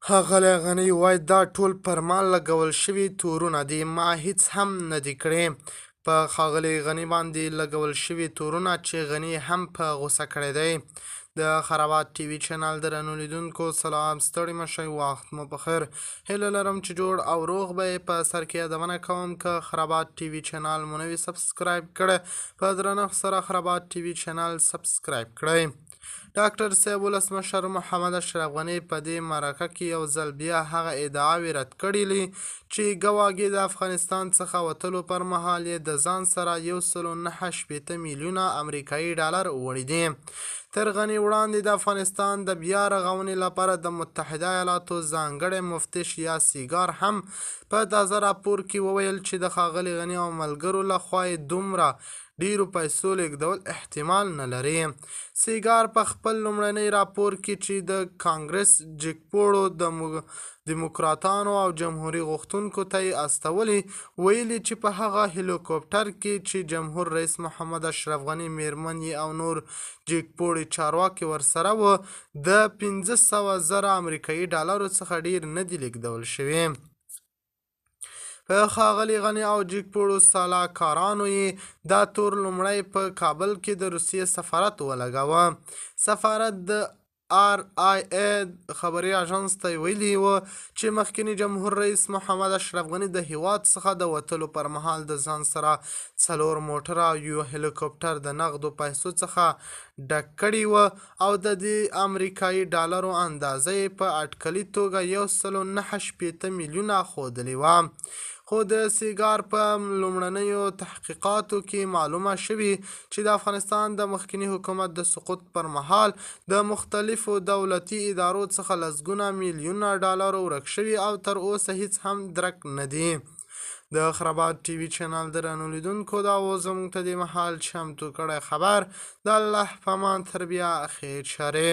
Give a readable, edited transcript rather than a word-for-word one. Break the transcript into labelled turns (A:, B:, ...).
A: ښاغلی غني وايي، دا ټول پر ما لګول شوي تورونه دي، ما هیڅ هم نه دي کړي. په ښاغلي غني باندې لګول شوي تورونه چې غني هم په غوسه کړی دی. د خرابات ټي وي چینل درنو لیدونکو سلام، ستړي مه شئ، وخت مو په خیر. هیله لرم چې جوړ او روغ به یې. په سر کې یادونه کوم که خرابات ټي وي چینل مو نه وي سبسکرایب کړی، په درنښت سره خرابات ټي وي چینل سبسکرایب کړئ. ډاکټر صاحب ولسمشر محمد اشرف غني په دې مرکه کې یو ځل بیا هغه ادعاوې رد کړې چې ګواګې د افغانستان څخه وتلو پر مهال یې د ځان سره 169 میلیونه امریکایي ډالر وړي دي. تر غني وړاندې د افغانستان د بیا رغونې لپاره د متحده ایالاتو ځانګړی مفتش یا سیګار هم په تازه راپور کې وویل چې د ښاغلي غني او ملګرو لخوا یې دومره ډیرو پیسو لیږدول احتمال نه لري. سیګار په خپل لومړني راپور کې چې د کانګرس جګپوړو دیموکراتانو او جمهوري غوښتونکو ته یې استولي، ویلي چې په هغه هلیکوپټر کې چې جمهور رئیس محمد اشرف غني، میرمن یې او نور جګپوړي چارواکي ورسره وو، د 500,000 امریکایي ډالرو څخه ډیر نه دي لیږدول شوي. په ښاغلي غني او جګپوړو سلاکارانو یې دا تور لومړی په کابل کې د روسیې سفارت ولګاوه. سفارت د آر آی ای خبري اژانس ته ویلي و چې مخکینی جمهور رئیس محمد اشرف غني د هیواد څخه د وتلو پر مهال د ځان سره 4 موټر او یو هلیکوپټر د نغدو پیسو څخه ډک کړي و او د دې امریکایي ډالرو اندازه یې په اټکلي توګه 169 میلیونه ښودلې وه. خو د سیګار په لومړنیو تحقیقاتو کې معلومه شوې چې د افغانستان د مخکیني حکومت د سقوط پر مهال د مختلفو دولتي ادارو څخه لسګونه میلیونه ډالر ورک شوي او تر اوسه هیڅ هم درک نه دي. د خرابات ټي وي چینل درنو لیدونکو، دا و زموږ ته دې مهال چمتو کړی خبر. د الله په امان، تر بیا خیر چارې.